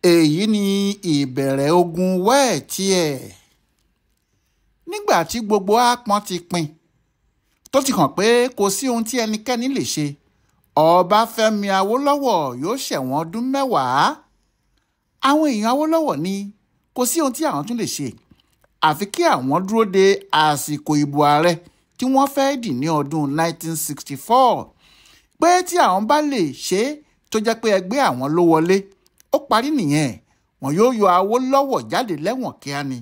Èyí ni ìbẹ̀rẹ̀ ogun wẹ́ẹ̀tì-ẹ̀ nígbà tí gbogbo aápọn ti pín tó ti hàn pé kò sí ohun tí ẹnikẹ́ni lè ṣe. Ọbáfẹ́mi Awólọ́wọ̀ yóò ṣẹ̀wọ̀n ọdún 10. Àwọn èèyàn Awólọ́wọ̀ ní kò sí ohun tí àwọn tún lè ṣe àfi kí àwọn dúró de àsìkò ìbò ààrẹ tí wọ́n fẹ́ẹ́ dì ní ọdún 1964, pé tí àwọn bá lè ṣe é tó jẹ́ pé ẹgbẹ́ àwọn ló wọlé, ó parí nìyẹn, wọn yóò yọ Awólọ́wọ̀ jáde lẹ́wọ̀n kíá ni.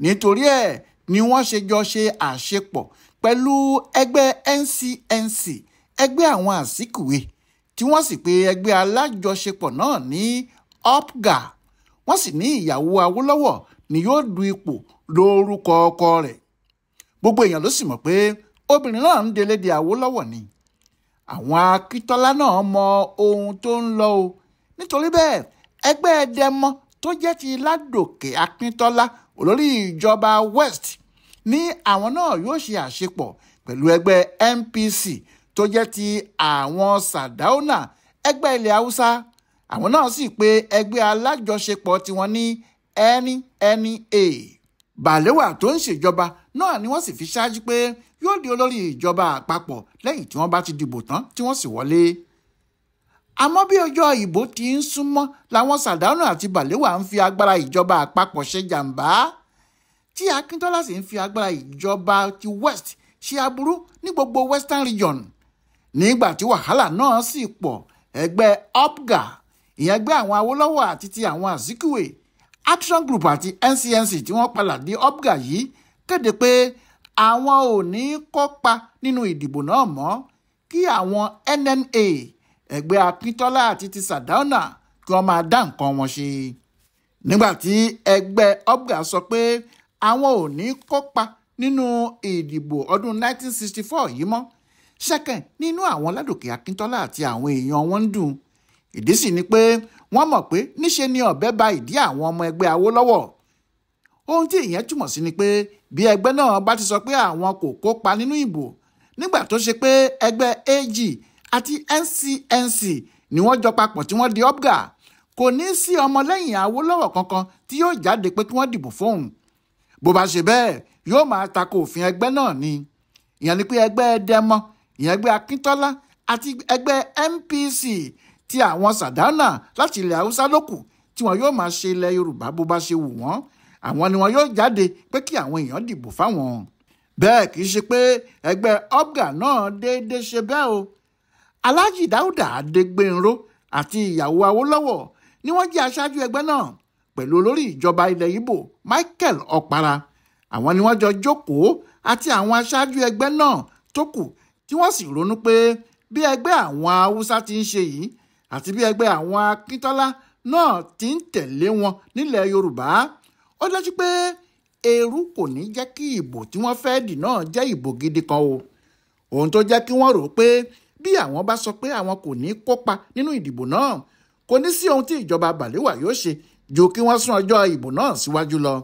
Nítorí ẹ̀ ni wọ́n ṣe jọ ṣe àṣepọ̀ pẹ̀lú ẹgbẹ́ NCNC, ẹgbẹ́ àwọn Azikiwe, tí wọ́n sì pe ẹgbẹ́ alájọṣepọ̀ náà ní UPGA. Wọ́n sì ní ìyàwó Awólọ́wọ̀ ni yóò du ipò lórúkọ ọkọ rẹ̀. Gbogbo èèyàn ló sì mọ̀ pé obìnrin náà ń delé de Awólọ́wọ̀ ni. Àwọn Akíntọ́lá náà mọ ohun tó ń lọ o. Nítorí bẹ́ẹ̀, ẹgbẹ́ Dẹmọ tó jẹ́ ti Ládòkè Akíntọ́lá, olórí ìjọba West, ní àwọn náà yóò ṣe àṣepọ̀ pẹ̀lú ẹgbẹ́ NPC tó jẹ́ ti àwọn Sàdáúnà, ẹgbẹ́ ilẹ̀ Haúsá. Àwọn náà sì pe ẹgbẹ́ alájọṣepọ̀ tiwọn ní NNA. Balewa tó ń ṣèjọba náà ni wọ́n sì fi ṣáájú pé yóò di olórí ìjọba àpapọ̀ lẹ́yìn tí wọ́n bá ti dìbò tán tí wọ́n sì wọlé. Àmọ́ bí ọjọ́ ìbò ti ń súnmọ́ làwọn Sàdáúnà àti Balewa ń fi agbára ìjọba àpapọ̀ ṣe jàǹbá, tí Akíntọ́lá sì ń fi agbára ìjọba ti West ṣe aburú ní gbogbo Western Region. Nígbà tí wàhálà náà sì pọ̀, ẹgbẹ́ UPGA, ìyẹn ẹgbẹ́ àwọn Awólọ́wọ̀ àti ti àwọn Azikiwe, Action Group àti NCNC tí wọ́n padà dé UPGA yìí kéde pé àwọn ò ní kópa nínú ìdìbò náà mọ́, kí àwọn NNA, ẹgbẹ́ Akíntọ́lá àti ti Sàdáúnà, kí wọ́n máa dá nǹkan wọn ṣe. Nígbà tí ẹgbẹ́ UPGA sọ pé àwọn ò ní kópa nínú ìdìbò ọdún 1964 yìí mọ́, ṣẹ́kẹ̀ nínú àwọn Ládòkè Akíntọ́lá àti àwọn èèyàn wọn ń dùn. Ìdí sì ni pé wọ́n mọ̀ pé níṣe ni ọ̀bẹ ba ìdí àwọn ọmọ ẹgbẹ́ Awólọ́wọ̀. Ohun tí ìyẹn túmọ̀ sí ni pé bí ẹgbẹ́ náà bá ti sọ pé àwọn kò kópa nínú ìbò, nígbà tó ṣe pé ẹgbẹ́ AG àti NCNC ni wọ́n jọ papọ̀ tí wọ́n di UPGA, kò ní sí ọmọlẹ́yìn Awólọ́wọ̀ kankan tí yóò jáde pé kí wọ́n dìbò fóun. Bó bá ṣe bẹ́ẹ̀, yóò máa tako òfin ẹgbẹ́ náà ni. Ìyẹn ni pé ẹgbẹ́ Dẹmọ, ìyẹn ẹgbẹ́ Akíntọ́lá àti ẹgbẹ́ NPC tí àwọn Sàdáúnà láti ilẹ̀ Haúsá ló kù tí wọn yóò máa ṣe ilẹ̀ Yorùbá bó bá ṣe wù wọ́n. Àwọn ni wọn yóò jáde pé kí àwọn èèyàn dìbò fáwọn. Bẹ́ẹ̀ kì í ṣe pé ẹgbẹ́ UPGA náà déédéé ṣe bẹ́ẹ̀ o. Alhaji Dáúdà Adégbénró àti ìyàwó Awólọ́wọ̀ ni wọ́n jẹ́ aṣáájú ẹgbẹ́ náà pẹ̀lú olórí ìjọba ilẹ̀ Ìgbò Michael Ọ̀para. Àwọn ni wọ́n jọ jókòó àti àwọn aṣáájú ẹgbẹ́ náà tó kù tí wọ́n sì ronú pé bí ẹgbẹ́ àwọn Haúsá ti ń ṣe yìí àti bí ẹgbẹ́ àwọn Akíntọ́lá náà ti ń tẹ̀lé wọn nílẹ̀ Yorùbá, ó dájú pé èrú kò ní jẹ́ kí ìbò tí wọ́n fẹ́ dì náà jẹ́ ìbò gidi kan o. Ohun tó jẹ́ kí wọ́n rò pé bí àwọn bá sọ pé àwọn kò ní kópa nínú ìdìbò náà, kò ní sí ohun tí ìjọba Balewa yóò ṣe ju kí wọ́n sún ọjọ́ ìbò náà síwájú lọ.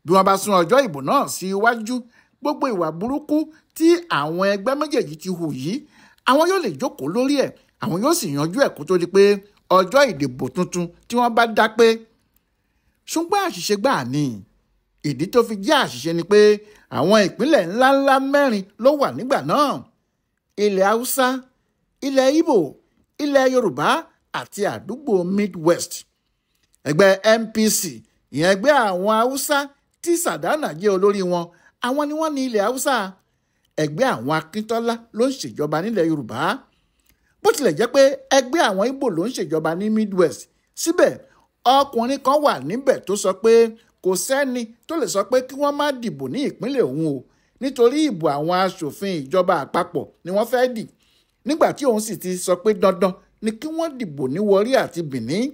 Bí wọ́n bá sún ọjọ́ ìbò náà síwájú, gbogbo ìwà burúkú tí àwọn ẹgbẹ́ méjèèjì ti hù yìí, àwọn yóò lè jókòó lórí ẹ̀, àwọn yóò sì yanjú ẹ̀ kó tó di pé ọjọ́ ìdìbò tuntun tí wọ́n bá dá pé. Ṣùgbọ́n àṣìṣe gbáà ni. Ìdí tó fi jẹ́ àṣìṣe ni pé àwọn ìpínlẹ̀ ńláńlá 4 ló wà nígbà náà: ilẹ̀ Haúsá, ilẹ̀ Ìgbò, ilẹ̀ Yorùbá àti àdúgbò Midwest. Ẹgbẹ́ NPC, ìyẹn ẹgbẹ́ àwọn Haúsá tí Sàdáúnà jẹ́ olórí wọn, àwọn ni wọ́n ní ilẹ̀ Haúsá. Ẹgbẹ́ àwọn Akíntọ́lá ló ń ṣèjọba nílẹ̀ Yorùbá. Bó tilẹ̀ jẹ́ pé ẹgbẹ́ àwọn Ìgbò ló ń ṣèjọba ní Midwest, síbẹ̀ ọkùnrin kan wà níbẹ̀ tó sọ pé kò sẹ́ni tó lè sọ pé kí wọ́n má dìbò ní ìpínlẹ̀ òun o, nítorí ìbò àwọn aṣòfin ìjọba àpapọ̀ ni wọ́n fẹ́ dì. Nígbà tí òun sì ti sọ pé dandan ni kí wọ́n dìbò ní Warri àti Benin,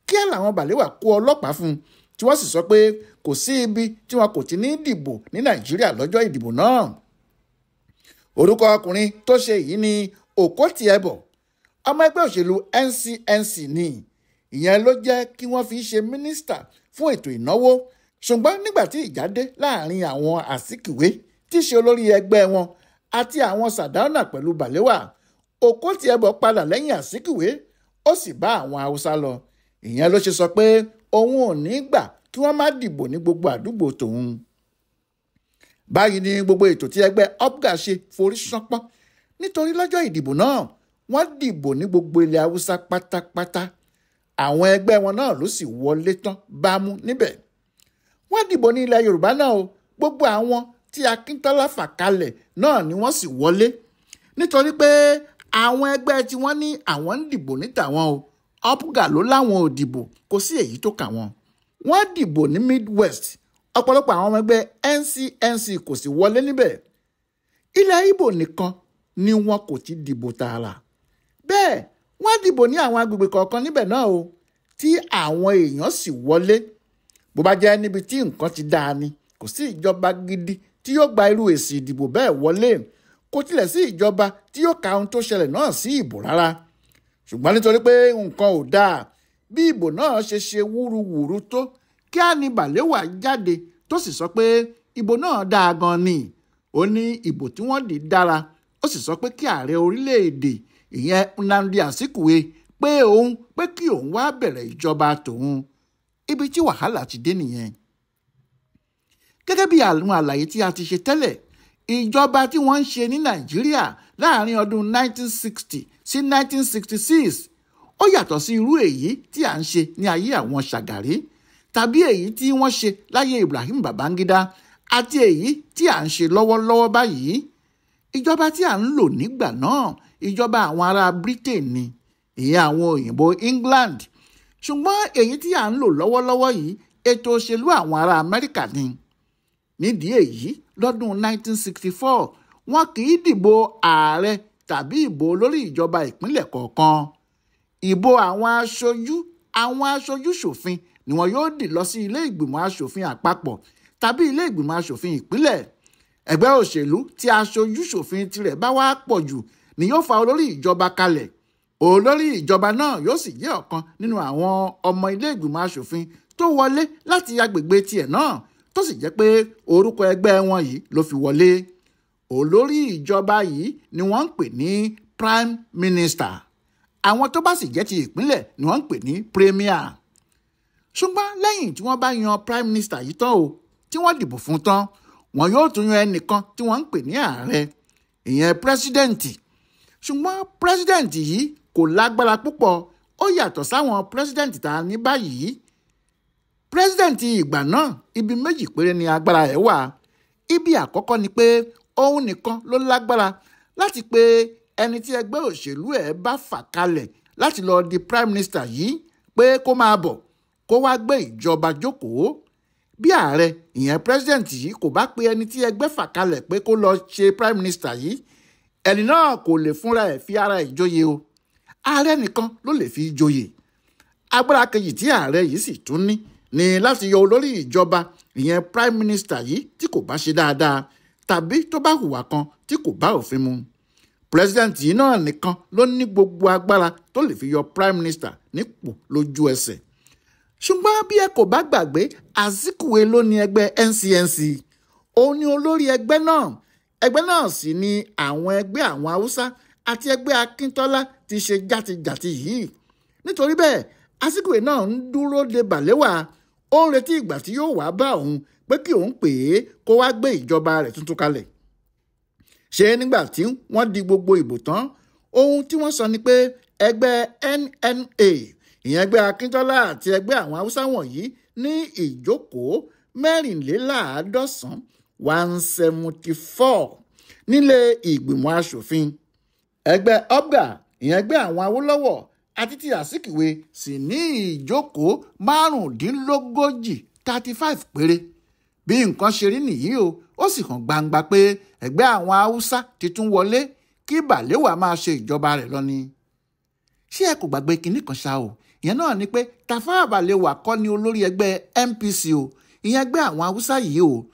kí á làwọn Balewa kó ọlọ́pàá fún un, tí wọ́n sì sọ pé kò sí ibi tí wọn kò ti ní dìbò ní Nàìjíríà lọ́jọ́ ìdìbò náà. Orúkọ ọkùnrin tó ṣe yìí ni Òkótì Ẹbọ, ọmọ ẹgbẹ́ òṣèlú NCNC ni. Ìyẹn ló jẹ́ kí wọ́n fi ṣe mínísítà fún ètò ìnáwó. Ṣùgbọ́n nígbà tí ìjà dé láàrin àwọn Azikiwe tí í ṣe olórí ẹgbẹ́ wọn àti àwọn Sàdáúnà pẹ̀lú Balewa, Òkótì Ẹbọ padà lẹ́yìn Azikiwe, ó sì bá àwọn Haúsá lọ. Ìyẹn ló ṣe sọ pé òun ò ní gbà kí wọ́n má dìbò ní gbogbo àdúgbò tòun. Báyìí ni gbogbo ètò tí ẹgbẹ́ UPGA ṣe forí ṣánpọ́n, nítorí lọ́jọ́ ìdìbò náà wọ́n dìbò ní gbogbo ilẹ̀ Haúsá pátápátá. Àwọn ẹgbẹ́ wọn náà ló sì wọlé tán bámú níbẹ̀. Wọ́n dìbò ní ilẹ̀ Yorùbá náà o, gbogbo àwọn tí Akíntọ́lá fà kalẹ̀ náà ni wọ́n sì wọlé, nítorí pé àwọn ẹgbẹ́ tí wọ́n ní àwọn ń dìbò ní tàwọn o, UPGA ló láwọn ò dìbò, kò sí èyí tó kà wọ́n. Wọ́n dìbò ní Midwest, ọ̀pọ̀lọpọ̀ àwọn ọmọ ẹgbẹ́ NCNC kò sì wọlé níbẹ̀. Ilẹ̀ Ìgbò nìkan ni wọn kò ti dìbò tààrà. Bẹ́ẹ̀ wọ́n dìbò ní àwọn agbègbè kọ̀ọ̀kan níbẹ̀ náà o, tí àwọn èèyàn sì wọlé. Bó bá jẹ́ níbi tí nǹkan ti dáa ni, kò sí ìjọba gidi tí yóò gba irú èsì ìdìbò bẹ́ẹ̀ wọlé. Kò tilẹ̀ sí ìjọba tí yóò ka ohun tó ṣẹlẹ̀ náà sí ìbò rárá. Ṣùgbọ́n nítorí pé nǹkan ò dáa, bí ìbò náà ṣe ṣe wúruwùru tó, kíá ni Balewa jáde tó sì sọ pé ìbò náà dáa gan ni. Ó ní ìbò tí wọ́n dì dára, ó sì sọ pé kí ààrẹ orílẹ̀-èdè ìyẹn Nnamdi Azikiwe pé òun pé kí òun wá bẹ̀rẹ̀ ìjọba tòun. Ibi tí wàhálà ti dé nìyẹn. Gẹ́gẹ́ bí àwọn àlàyé tí a ti ṣe tẹ́lẹ̀, ìjọba tí wọ́n ń ṣe ní Nàìjíríà láàrin ọdún 1960 sí 1966 ó yàtọ̀ sí irú èyí tí à ń ṣe ní ayé àwọn Ṣàgàrí, tàbí èyí tí wọ́n ṣe láyé Ibrahim Babangida, àti èyí tí à ń ṣe lọ́wọ́lọ́wọ́ báyìí. Ìjọba tí à ń lò nígbà náà, ìjọba àwọn ará Britain ni, ìyẹn àwọn òyìnbó England. Ṣùgbọ́n èyí tí à ń lò lọ́wọ́lọ́wọ́ yìí, ètò òṣèlú àwọn ará Amẹ́ríkà ni. Nídìí èyí, lọ́dún 1964 wọn kì í dìbò ààrẹ tàbí ìbò olórí ìjọba ìpínlẹ̀ kọ̀ọ̀kan. Ìbò àwọn aṣojú ṣòfin ni wọn yóò dì lọ sí ilé ìgbìmọ̀ aṣòfin àpapọ̀ tàbí ilé ìgbìmọ̀ aṣòfin ìpínlẹ̀. Ẹgbẹ́ òṣèlú tí aṣojú ṣòfin tirẹ̀ bá wá pọ̀ jù ni yóò fa olórí ìjọba kalẹ̀. Olórí ìjọba náà yóò sì jẹ́ ọ̀kan nínú àwọn ọmọ ilé ìgbìmọ̀ aṣòfin tó wọlé láti agbègbè tiẹ̀ náà, tó sì jẹ́ pé orúkọ ẹgbẹ́ wọn yìí ló fi wọlé. Olórí ìjọba yìí ni wọ́n ń pè ní Prime Minister. Àwọn tó bá sì jẹ́ ti ìpínlẹ̀ ni wọ́n ń pè ní Premier. Ṣùgbọ́n lẹ́yìn tí wọ́n bá yan Prime Minister yìí tán o, tí wọ́n dìbò fún tán, wọn yóò tún yan ẹnìkan tí wọ́n ń pè ní ààrẹ, ìyẹn pírẹ́sídẹ̀ǹtì. Ṣùgbọ́n pírẹ́sídẹ̀ǹtì yìí kò lágbára púpọ̀, ó yàtọ̀ sáwọn pírẹ́sídẹ̀ǹtì tá a ní báyìí. Pírẹ́sídẹ̀ǹtì ìgbà náà, ibi méjì péré ni agbára ẹ̀ wà. Ibi àkọ́kọ́ ni pé òun nìkan ló lágbára láti pe ẹni tí ẹgbẹ́ òṣèlú ẹ̀ bá fà kalẹ̀ láti lọ di Prime Minister yìí pé kó máa bọ̀, kó wá gbé ìjọba jókòó. Bí ààrẹ ìyẹn president yìí kò bá pe ẹni tí ẹgbẹ́ fà kalẹ̀ pé kó lọ ṣe Prime Minister yìí, ẹni náà kò lè fúnra ẹ̀ fi ara ẹ̀ joyè o. Ààrẹ nìkan ló lè fi joyè. Agbára kejì tí ààrẹ yìí sì tún ní ni láti yọ olórí ìjọba ìyẹn Prime Minister yìí tí kò bá ṣe dáadáa tàbí tó bá hùwà kan tí kò bá òfin mu. President yìí náà nìkan ló ní gbogbo agbára tó lè fi yọ Prime Minister nípò lójú ẹsẹ̀. Ṣùgbọ́n bí ẹ kò bá gbàgbé, Azikiwe ló ní ẹgbẹ́ NCNC. Òun ni olórí ẹgbẹ́ náà. Ẹgbẹ́ náà sì ni àwọn ẹgbẹ́ àwọn Haúsá àti ẹgbẹ́ Akíntọ́lá ti ṣe játijàti yìí. Nítorí bẹ́ẹ̀, Azikiwe náà ń dúró de Balewa. Ó ń retí ìgbà tí yóò wá bá òun pé kí òun pè é kó wá gbé ìjọba rẹ̀ tuntun kalẹ̀. Ṣé nígbà tí wọ́n di gbogbo ìbò tán, ohun tí wọ́n sọ ni pé ẹgbẹ́ NNA, ìyẹn ẹgbẹ́ Akíntọ́lá àti ẹgbẹ́ àwọn Haúsá wọ̀nyí ní ìjókòó 194, 174 nílé ìgbìmọ̀ aṣòfin. Ẹgbẹ́ UPGA, ìyẹn ẹgbẹ́ àwọn Awólọ́wọ̀ àti ti Azikiwe sì ní ìjókòó 35, 35 péré. Bí nǹkan ṣe rí nìyí o, ó sì hàn gbangba pé ẹgbẹ́ àwọn Haúsá ti tún wọlé kí Balewa máa ṣe ìjọba rẹ̀ lọ ni. Ṣé ẹ kò gbàgbé kinní kan ṣá o? Ìyẹn náà ni pé Tafawa Balewa kọ́ ni olórí ẹgbẹ́ NPC o, ìyẹn ẹgbẹ́ àwọn Haúsá yìí o.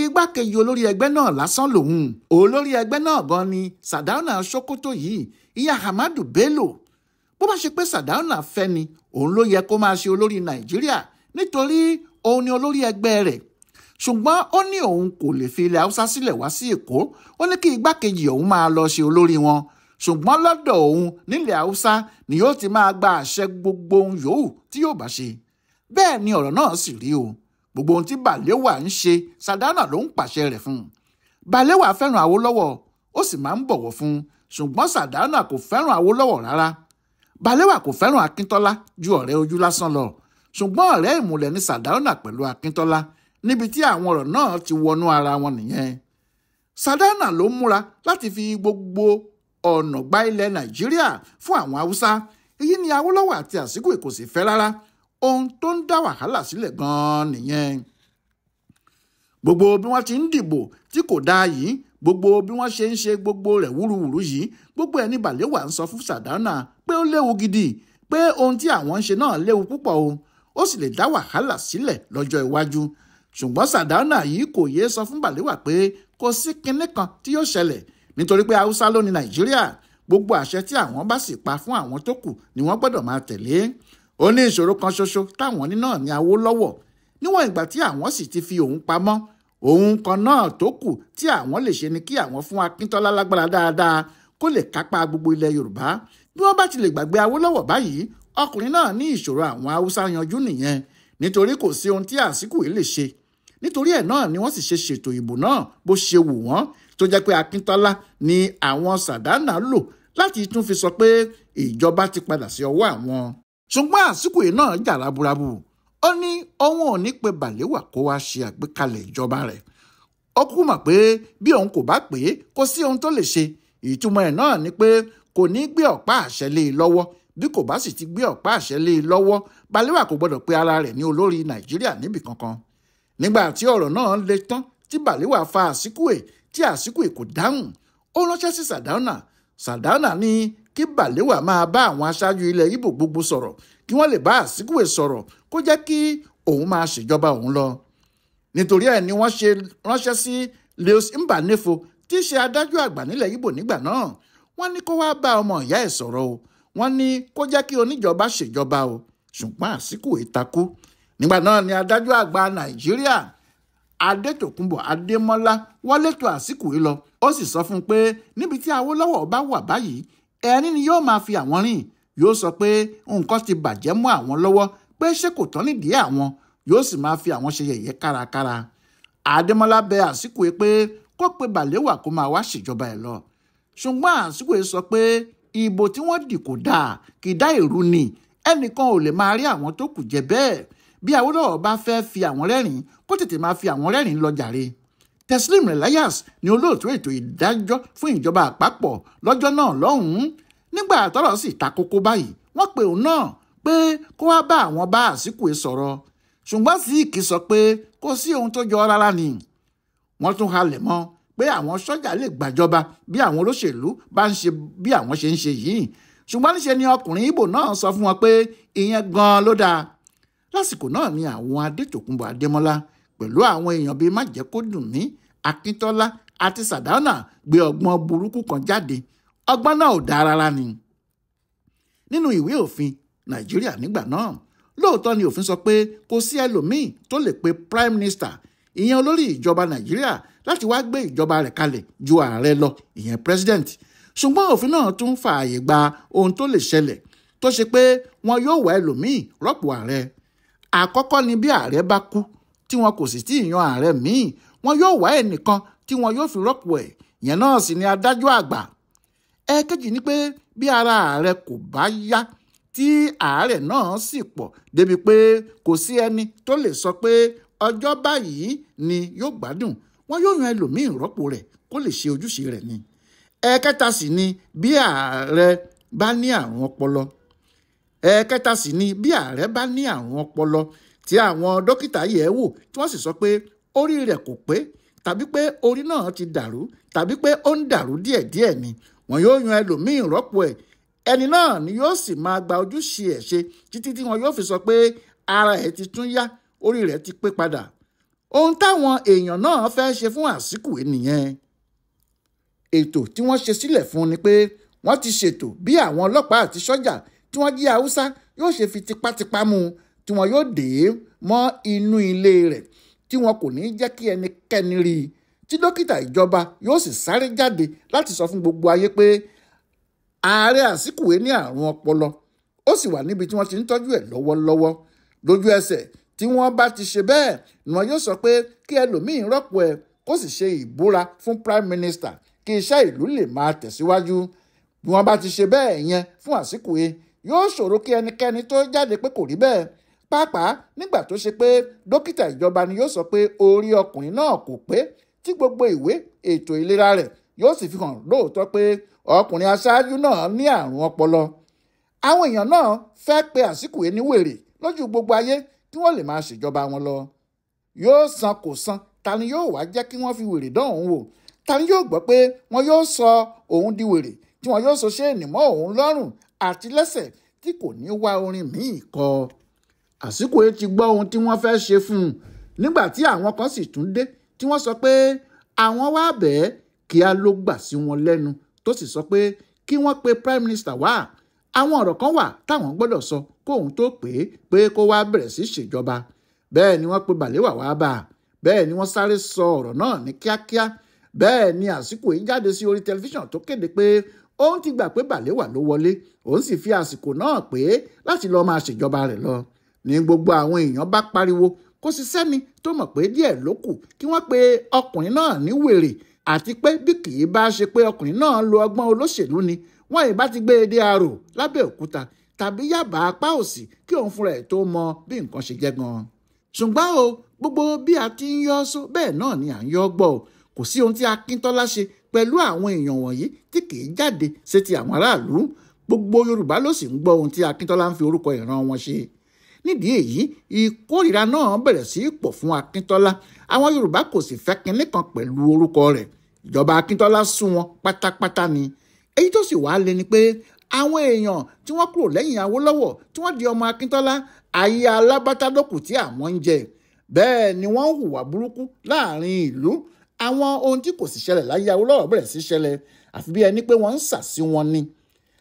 Igbákejì olórí ẹgbẹ́ náà lásán lòun. Olórí ẹgbẹ́ náà gan ni Sardauna Sokoto yìí, ìyẹn Ahmadu Bello. Bó bá ṣe pé Sardauna fẹ́ ni, òun ló yẹ kó máa ṣe olórí Nàìjíríà nítorí òun ni olórí ẹgbẹ́ rẹ̀. Ṣùgbọ́n ó ní òun kò lè fi ilẹ̀ Haúsá sílẹ̀ wá sí Èkó, ó ní kí igbákejì òun máa lọ ṣe olórí wọn. Ṣùgbọ́n lọ́dọ̀ òun nílẹ̀ Haúsá ni yóò ti máa gba àṣẹ gbogbo ohun yòówù tí yóò bá ṣe. Bẹ́ẹ̀ ni ọ̀rọ̀ náà sì rí o. Gbogbo ohun tí Balewa ń ṣe, Sardauna ló ń pàṣẹ rẹ̀ fún un. Balewa fẹ́ràn Awólọ́wọ̀, ó sì máa ń bọ̀wọ̀ fún un, ṣùgbọ́n Sardauna kò fẹ́ràn Awólọ́wọ̀ rárá. Balewa kò fẹ́ràn Akíntọ́lá ju ọ̀rẹ́ ojú lásán lọ, ṣùgbọ́n ọ̀rẹ́ ìmùlẹ̀ ni Sardauna pẹ̀lú Akíntọ́lá, níbi tí àwọn ọ̀rọ̀ náà ti wọnú ara wọn nìyẹn. Sardauna ló múra láti fi gbogbo ọ̀nà gba ilẹ̀ Nàìjíríà fún àwọn Haúsá. Èyí ni Awólọ́wọ̀ àti Azikiwe kò sì fẹ́ rárá. Ohun tó ń dá wàhálà sílẹ̀ gan-an nìyẹn. Gbogbo bí wọ́n ti ń dìbò tí kò dáa yìí, gbogbo bí wọ́n ṣe ń ṣe gbogbo rẹ̀ wúruwùru yìí, gbogbo ẹni Balewa ń sọ fún Sardauna pé ó léwu gidi, pé ohun tí àwọn ń ṣe náà léwu púpọ̀ o, ó sì lè dá wàhálà sílẹ̀ lọ́jọ́ iwájú. Ṣùgbọ́n Sardauna yìí kò yéé sọ fún Balewa pé kò sí kinní kan tí yóò ṣẹlẹ̀, nítorí pé Haúsá ló ní Nàìjíríà, gbogbo àṣẹ tí àwọn bá sì pa fún àwọn tó kù ni wọ́n gbọ́dọ̀ máa tẹ̀lé. Ó ní ìṣòro kan ṣoṣo táwọn ní náà ní Awólọ́wọ̀. Níwọ̀n ìgbà tí àwọn sì ti fi òun pamọ́, òun kan náà tó kù tí àwọn lè ṣe ni kí àwọn fún Akíntọ́lá lágbára dáadáa kó lè kápá gbogbo ilẹ̀ Yorùbá. Bí wọ́n bá ti lè gbàgbé Awólọ́wọ̀ báyìí, ọkùnrin náà ní ìṣòro àwọn Haúsá yanjú nìyẹn, nítorí kò sí ohun tí Azikiwe lè ṣe. Nítorí ẹ̀ náà ni wọ́n sì ṣe ṣètò ìbò náà bó ṣe wù wọ́n, tó jẹ́ pé Akíntọ́lá ni àwọn Sardauna lò láti tún fi sọ pé ìjọba ti padà sí ọwọ́ àwọn. Ṣùgbọ́n Azikiwe náà jà raburabu. Ó ní òun ò ní pe Balewa kó wá ṣe àgbékalẹ̀ ìjọba rẹ̀. Ó kúkú mọ̀ pé bí òun kò bá pè é, kò sí ohun tó lè ṣe. Ìtumọ̀ ẹ̀ náà ni pé kò ní gbé ọ̀pá àṣẹ lé e lọ́wọ́. Bí kò bá sì ti gbé ọ̀pá àṣẹ lé e lọ́wọ́, Balewa kò gbọ́dọ̀ pe ara rẹ̀ ní olórí Nàìjíríà níbì kankan. Nígbà tí ọ̀rọ̀ náà le tán tí Balewa fa Azikiwe tí Azikiwe kò dáhùn, ó ránṣẹ́ sí Sardauna. Sardauna ní kí Balewa máa bá àwọn aṣáájú ilẹ̀ Ìgbò gbogbo sọ̀rọ̀, kí wọ́n lè bá Azikiwe sọ̀rọ̀ kó jẹ́ kí òun máa ṣèjọba òun lọ. Nítorí ẹ̀ ni wọ́n ṣe ránṣẹ́ sí Lewis Mbanefo tí í ṣe adájọ́ àgbà nílẹ̀ Ìgbò nígbà náà. Wọ́n ní kó wá bá ọmọ ìyá ẹ̀ sọ̀rọ̀ o, wọ́n ní kó jẹ́ kí oníjọba ṣèjọba o, ṣùgbọ́n Azikiwe takú. Nígbà náà ni adájọ́ àgbà Nàìjíríà Adétòkunbọ̀ Adémọ́lá wọlé tọ̀ Azikiwe lọ. Ó sì sọ fún un pé níbi tí Awólọ́wọ̀ bá wà báyìí, ẹni ni yóò máa fi àwọn rìn. Yóò sọ pé nǹkan ti bàjẹ́ mọ́ àwọn lọ́wọ́, pé ṣé kò tán nídìí àwọn, yóò sì máa fi àwọn ṣe yẹ̀yẹ́ kárakára. Adémọ́lá bẹ Azikiwe pé kó pe Balewa kó máa wá ṣèjọba ẹ̀ lọ. Ṣùgbọ́n Azikiwe sọ pé ìbò tí wọ́n dì kò dáa, kì í dá èrú ni, ẹnìkan ò lè máa rí àwọn tó kù jẹ bẹ́ẹ̀. Bí Awólọ́wọ̀ bá fẹ́ fi àwọn rẹ́rìn, kó tètè máa fi àwọn rẹ́rìn lọ jàre. Teslim Elias ni olóòtú ètò ìdájọ́ fún ìjọba àpapọ̀ lọ́jọ́ náà lọ́hùn-ún. Nígbà tọ́rọ̀ sì ta kókó báyìí, wọ́n pe òun náà pé kó wá bá àwọn bá Azikiwe sọ̀rọ̀. Ṣùgbọ́n Zik sọ pé kò sí ohun tó jọ rárá ni. Wọ́n tún halẹ̀ mọ́ pé àwọn sọ́jà lè gbàjọba bí àwọn olóṣèlú bá ń ṣe bí àwọn ṣe ń ṣe yìí. Ṣùgbọ́n níṣe ni ọkùnrin Ìgbò náà sọ fún wọn pé ìyẹn gan-an ló dáa. Lásìkò náà ni àwọn Adétòkunbọ̀ Adémọ́lá pẹ̀lú àwọn èèyàn bíi Májẹ̀kódùnmí, Akíntọ́lá àti Sardauna gbé ọgbọ́n burúkú kan jáde. Ọgbọ́n náà ò dáa rárá ni. Nínú ìwé òfin Nàìjíríà nígbà náà, lóòótọ́ ni òfin sọ pé kò sí ẹlòmíì tó lè pe Prime Minister, ìyẹn olórí ìjọba Nàìjíríà, láti wá gbé ìjọba rẹ̀ kalẹ̀ ju ààrẹ lọ, ìyẹn President. Ṣùgbọ́n òfin náà tún fààyè gba ohun tó lè ṣẹlẹ̀ tó ṣe pé wọn yóò wá ẹlòmíì rọ́pò ààrẹ. Àkọ́kọ́ ni bí ààrẹ bá kú tí wọn kò sì tí ì yan ààrẹ míì, wọn yóò wá ẹnìkan tí wọn yóò fi rọ́pò ẹ̀, ìyẹn náà sì ni adájọ́ àgbà. Ẹ̀ẹ̀kejì ni pé bí ara ààrẹ kò bá yá tí àárẹ̀ náà sì pọ̀ débi pé kò sí ẹni tó lè sọ pé ọjọ́ báyìí ni yóò gbádùn, wọn yóò yan ẹlòmíì rọ́pò rẹ̀ kó lè ṣe ojúṣe rẹ̀ ni. Ẹ̀ẹ̀kẹta sì ni bí ààrẹ bá ní àrùn ọpọlọ. Ẹ̀ẹ̀kẹta sì ni bí ààrẹ bá ní àrùn ọpọlọ tí àwọn dókítà yẹ̀ wò tí wọ́n sì sọ pé orí rẹ̀ kò pé, tàbí pé orí náà ti dàrú, tàbí pé ó ń dàrú díẹ̀díẹ̀ ni, wọn yóò yan ẹlòmíì rọ́pò ẹ̀. Ẹni náà ni yóò sì máa gba ojúṣe ẹ̀ ṣe títí tí wọn yóò fi sọ pé ara ẹ̀ ti tún yá, orí rẹ̀ ti pé padà. Ohun táwọn èèyàn náà fẹ́ ṣe fún Azikiwe nìyẹn. Ètò tí wọ́n ṣe sílẹ̀ fún ni pé wọ́n ti ṣètò bí àwọn ọlọ́pàá àti sọ́jà tí wọ́n jí Haúsá yóò ṣe fi tipátipá mú un, tí wọn yóò dè é mọ́ inú ilé rẹ̀, tí wọn kò ní jẹ́ kí ẹnikẹ́ni rí i, tí dókítà ìjọba yóò sì sáré jáde láti sọ fún gbogbo ayé pé Ààrẹ Azikiwe ní àrùn ọpọlọ, ó sì wà níbi tí wọ́n ti ń tọ́jú ẹ̀ lọ́wọ́lọ́wọ́. Lójú ẹsẹ̀ tí wọ́n bá ti ṣe bẹ́ẹ̀ ni wọ́n yóò sọ pé kí ẹlòmíín rọ́pò ẹ̀ kó sì ṣe ìbúra fún prime minister kí iṣẹ́ ìlú lè máa tẹ̀síwájú. Bí wọ́n bá ti ṣe bẹ́ẹ̀ yẹn fún Azikiwe, yóò ṣòro kí ẹnikẹ́ni tó jáde pé kò rí bẹ́ẹ̀, pàápàá nígbà tó ṣe pé dókítà ìjọba ni yóò sọ pé orí ọkùnrin náà kò pé, tí gbogbo ìwé ètò ìlera rẹ̀ yóò sì fi hàn lóòótọ́ pé ọkùnrin aṣáájú náà ní àrùn ọpọlọ. Àwọn èèyàn náà fẹ́ pe Azikiwe ní wèrè lójú gbogbo ayé kí wọ́n lè máa ṣèjọba wọn lọ. Yóò san kò san, ta ni yóò wá jẹ́ kí wọ́n fi wèrè dán òun wò? Ta ni yóò gbọ́ pé wọ́n yóò sọ òun di wèrè tí wọ́n yóò sọ ṣéènì mọ́ òun lọ́rùn àti lẹ́sẹ̀ tí kò ní wá orin míì kọ? Azikiwe ti gbọ́ ohun tí wọ́n fẹ́ ṣe fún un nígbà tí àwọn kan sì tún dé tí wọ́n sọ pé àwọn wá bẹ́ẹ̀ kí á ló gbà sí wọn lẹ́nu, tó sì sọ pé kí wọ́n pe prime minister wá. Àwọn ọ̀rọ̀ kan wà táwọn gbọ́dọ̀ sọ kóun tó pè é pé kó wá bẹ̀rẹ̀ sí ṣèjọba. Bẹ́ẹ̀ ni wọ́n pe Balewa wá bá a, bẹ́ẹ̀ ni wọ́n sáré sọ ọ̀rọ̀ náà ní kíákíá. Bẹ́ẹ̀ ni Azikiwe jáde sí orí tẹlifíṣàn tó kéde pé òun ti gbà pé Balewa ló wọlé, òun sì fi àsìkò náà pé láti lọ́ọ́ máa ṣèjọba rẹ̀ lọ. Ní gbogbo àwọn èèyàn bá pariwo, kò sí sẹ́ni tó mọ̀ pé díẹ̀ ló kù kí wọ́n pe ọkùnrin náà ní wèrè, àti pé bí kì í bá ṣe pé ọkùnrin náà lo ọgbọ́n olóṣèlú ni wọ́n ìbá ti gbé e dé arò lábẹ́òkúta tàbí Yábà apá òsì kí òun fúnra ẹ̀ tó mọ bí nǹkan ṣe jẹ́ gan-an. Ṣùgbọ́n o, gbogbo bí a ti ń yọ́ só bẹ́ẹ̀ náà ni à ń yọ́ gbọ́ o. Kò sí ohun tí Akíntọ́lá ṣe pẹ̀lú àwọn èèyàn wọ̀nyí tí kì í jáde sétí àwọn aráàlú. Gbogbo Yorùbá ló sì ń gbọ́ ohun tí Akíntọ́lá ń fi orúkọ ìran wọn ṣe. Nídìí èyí, ìkórìíra náà bẹ̀rẹ̀ sí í pọ̀ fún Akíntọ́lá. Àwọn Yorùbá kò sì fẹ́ kinní kan pẹ̀lú orúkọ rẹ̀. Ìjọba Akíntọ́lá sún wọn pátápátá ni. Èyí tó sì wáá le ni pé àwọn èèyàn tí wọ́n kúrò lẹ́yìn Awólọ́wọ̀ tí wọ́n di ọmọ Akíntọ́lá, ayé alábátádọ́kù tí àwọn ń jẹ. Bẹ́ẹ̀ ni wọ́n ń hùwà burúkú láàrin ìlú. Àwọn ohun tí kò sì ṣẹlẹ̀ láyé Awólọ́wọ̀ bẹ̀rẹ̀ sí ṣẹlẹ̀, àfi bí ẹni pé wọ́n ń sà sí wọn ni.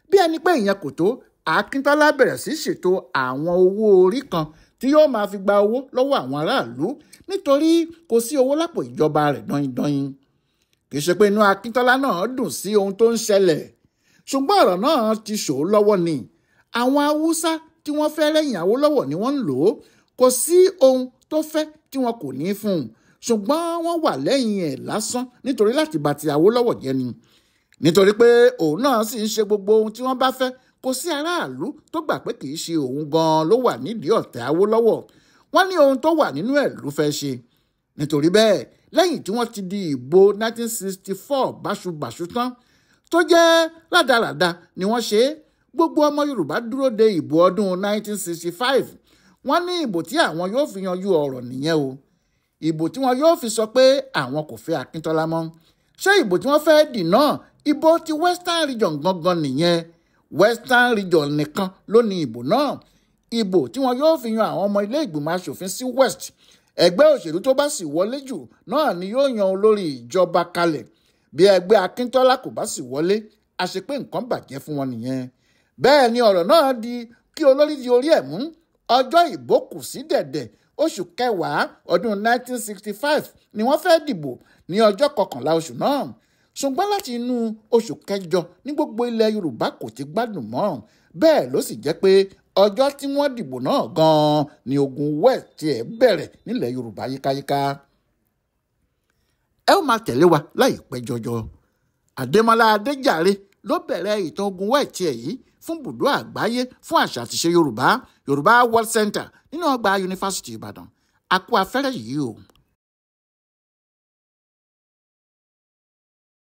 Bí ẹni pé ìyẹn kò tó, Akíntọ́lá bẹ̀rẹ̀ sí ṣètò àwọn owó orí kan tí yóò máa fi gba owó lọ́wọ́ àwọn aráàlú, nítorí kò sí owó lápò ìjọba rẹ̀ dọ́yìndọ́yìn. Kì í ṣe pé inú Akíntọ́lá náà dùn sí ohun tó ń ṣẹlẹ̀, ṣùgbọ́n ọ̀rọ̀ náà ti ṣòó lọ́wọ́ ni. Àwọn Haúsá tí wọ́n fẹ́ lẹ́yìn Awólọ́wọ̀ ni wọ́n ń lò ó. Kò sí ohun tó fẹ́ tí wọn kò ní fún un, ṣùgbọ́n wọ́n wà lẹ́yìn ẹ̀ lásán nítorí láti bà ti Awólọ́wọ̀ jẹ́ ni. Nítorí pé òun náà sì ń ṣe gbogbo ohun tí wọ́n bá fẹ́, kò sí aráàlú tó gbà pé kì í ṣe òun gan-an ló wà nídìí ọ̀tẹ̀ Awólọ́wọ̀. Wọ́n ní ohun tó wà nínú ẹ̀ ló fẹ́ ṣe. Nítorí bẹ́ẹ̀, lẹ́yìn tí wọ́n ti di ìbò 1964 báṣubàṣu tán, tó jẹ́ rádaràda ni wọ́n ṣe, gbogbo ọmọ Yorùbá dúró de ìbò ọdún 1965. Wọ́n ní ìbò tí àwọn yóò fi yanjú ọ̀rọ̀ nìyẹn o. Ìbò tí wọ́n yóò fi sọ pé àwọn kò fẹ́ Akíntọ́lá mọ́. Ṣé ìbò tí wọ́n fẹ́ dì náà, ìbò ti Western Region gangan nìyẹn. Western Region nìkan ló ní ìbò náà. Ìbò tí wọ́n yóò fi yan àwọn ọmọ ilé ìgbìmọ̀ aṣòfin sí West. Ẹgbẹ́ òṣèlú tó bá sì wọlé jù náà ni yóò yan olórí ìjọba kalẹ̀. Bí ẹgbẹ́ Akíntọ́lá kò bá sì wọlé, a ṣe pé nǹkan bàjẹ́ fún wọn nìyẹn. Bẹ́ẹ̀ ni ọ̀rọ̀ náà di kí olórí di orí ẹ̀ mú. Ọjọ́ ìbò kù sí dẹ̀dẹ̀, oṣù kẹwàá ọdún 1965 ni wọ́n fẹ́ dìbò ní ọjọ́ kọkànlá oṣù náà. Ṣùgbọ́n láti inú oṣù kẹjọ ní gbogbo ilẹ̀ Yorùbá kò ti gbádùn mọ́. Bẹ́ẹ̀ ló sì jẹ́ pé ọjọ́ tí wọ́n dìbò náà gan-an ni ogun West tiẹ̀ bẹ̀rẹ̀ nílẹ̀ Yorùbá yíkáyíká. Ẹ ó máa tẹ̀lé wa láìpẹ́ jọjọ. Adémọ́lá Adéjàre ló bẹ̀rẹ̀ ìtàn ogun West tiẹ̀ yìí fún bùdó àgbáyé fún àṣà àtiṣe Yorùbá, Yorùbá World Center nínú ọgbà Yunifásítì Ìbàdàn. A kú afẹ́rẹ́ yìí o.